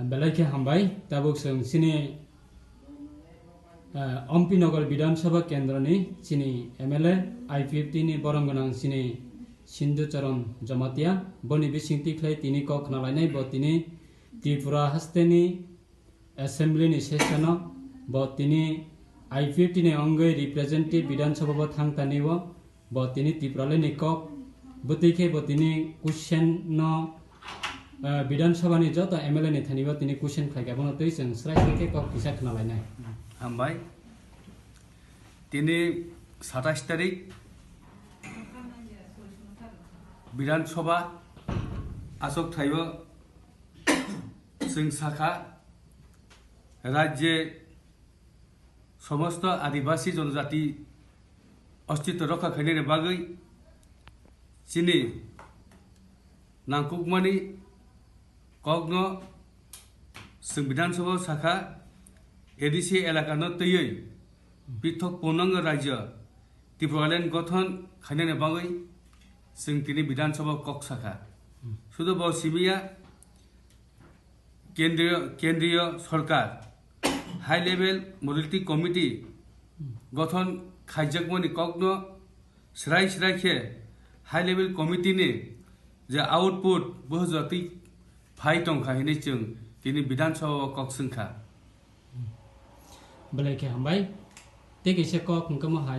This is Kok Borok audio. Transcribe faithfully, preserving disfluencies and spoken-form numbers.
Belai khe hambai, tabuk chwng chini, eh, Ompi Nagar Bidhan Sabha Kendroni chini M L A, I P F T ni borom gwnang chini Sindhu Charan Jamatia, boni bising tikhlai tini kok khna lainai, bo tini Tripura hasteni Assembly ni session o bo tini I P F T ni wngwi representative Bidhan Sabha bo thang tani o, bo tini Tipraland ni kok bwtwi khe bo tini question no, eh, Bidhan Sabha ni joto M L A ni thani o tini question khlai kha, bono twi chwng srai srai khe kok kisa khna lainai. Hambai. Tini satais tarik Bidhan Sabha achuk thaio chwng sakha, rajye somosto adibasi jonojati ostitw rokha khainani bagwi chini nangkukmani kokno chwng Bidhan Sabha sakha, A D C elakano twiwi pithok punango rajyo Tipraland gothon khainani bagwi chwng tini Bidhan Sabha kok sakha. Sudo bo simiya kendriyo, kendriyo sorkar high level modality committee gothon khaijakmani kokno srai srai khe high level committee ni je output bo jotwi phai tongkha hinwi chwng tini Bidhan Sabha o kok swngkha. Belai khe hambai. Tei kaisa kok hwnkhe mo hai